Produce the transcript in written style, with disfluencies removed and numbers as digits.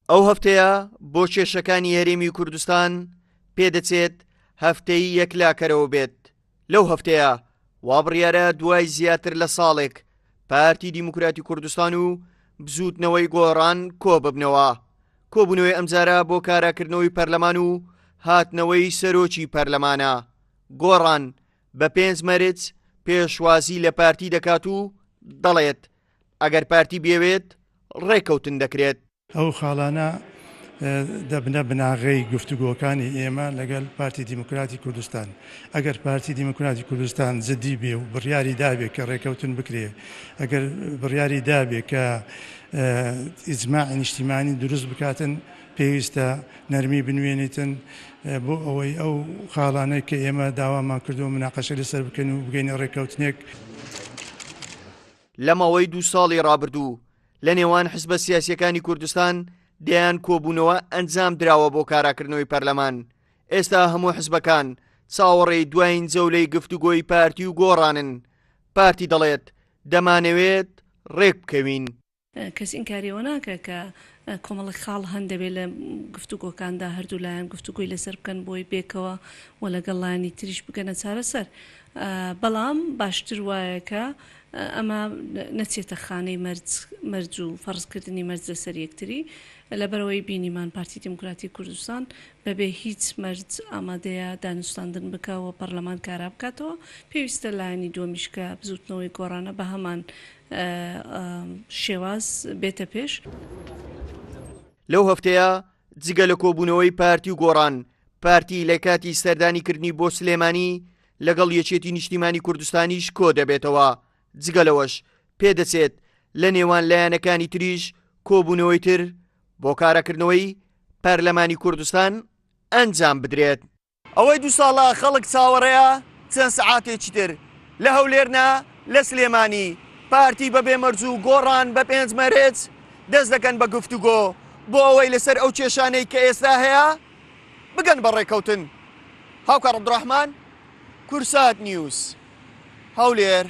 ئەو هەفتەیە بۆ کێشەکانی هەرێمی کوردستان پێدەچێت هەفتەی یەکلاکەرەوە بێت. لەو هەفتەیە وا بڕیارە دوای زیاتر لە ساڵێک پارتی دیموکراتی کوردستان و بزووتنەوەی گۆڕان کۆببنەوە. کۆبوونەوەی ئەمجارە بۆ کاراکردنەوەی پەرلەمان و هاتنەوەی سەرۆکی پەرلەمانە. گۆڕان بە پێنج مەرج پێشوازی لە پارتی دەکات و دەڵێت، ئەگەر پارتی بیەوێت ڕێککەوتن دەکرێت. ئەو خاڵانە دەبنە بناغەی گفتوگۆکانی ئێمە لەگەل پارتی دیموکراتی کوردستان. ئەگەر پارتی دیموکراتی کوردستان جدی بێ و بڕیاری دابێ کە ڕێکەوتن بکرێ، ئەگەر بڕیاری دابێ کە ئیجماعی نیشتیمانی دروست بکاتن، پێویستە نەرمی بنوێنیتن بۆ ئەوەی ئەو خاڵانەی کە ئێمە داوامان کردووە مناقەشەی لەسەر بکەین و بگەینە ڕێککەوتنێک. لە ماوەی دوو ساڵی ڕابردوو لە نێوان حزبە سیاسییەکانی کوردستان دەیان کۆبوونەوە ئەنجام دراوە بۆ کاراکردنەوەی پەرلەمان، ئێستا هەموو حزبەکان چاوەڕێی دوایین جەولەی گفتوگۆی پارتی و گۆڕانن، پارتی دەڵێت دەمانەوێت ڕێکبکەوین. کەس ئینکاری ئەوە ناکا کە کۆمەڵێک خاڵ هەن دەبێت لە گفتوگۆکاندا هەردوو لایەن گفتوگۆی لەسەر بکەن بۆی بێکەوە و لەگەڵ لایەنی تریش بگەنە چارەسەر بەڵام باشتر وایە کە ئەمە نەچێتە خانەی مەرج مەرج و فەرزکردنی مەرج لەسەر یەکتری لەبەرئەوەی بینیمان پارتی دیموکراتی کوردستان بەبێ هیچ مەرج ئامادەیە دانوستاندن بکا و پەرلەمان کارا بکاتەوە پێویستە لایەنی دووەمیش کە بزوتنەوەی گۆڕانە بەهەمان شێواز بێتە پێش. لەو هەفتەیە جگە لە کۆبوونەوەی پارتی و گۆڕان، پارتی لە کاتی سەردانی کردنی بۆ سلێمانی لەگەڵ یەکێتی نیشتیمانی کوردستانیش کۆدەبێتەوە، جگە لەوەش پێدەچێت لە نێوان لایەنەکانی تریش کۆبوونەوەی تر بۆ کاراکردنەوەی پەرلەمانی کوردستان ئەنجام بدرێت. ئەوەی دوو ساڵە خەڵک چاوەڕێیە چەند سەعاتێکی تر لە هەولێر نا لە سلێمانی پارتی بە بێ مەرج و گۆڕان بە پێنج مەرج دەست دەکەن بە گفتوگۆ بۆ ئەوەی لەسەر ئەو کێشانەی کە ئێستا هەیە بگەن بە ڕێککەوتن. هاوکار عەبدوڕەحمان، کوردسات نیوز، هەولێر.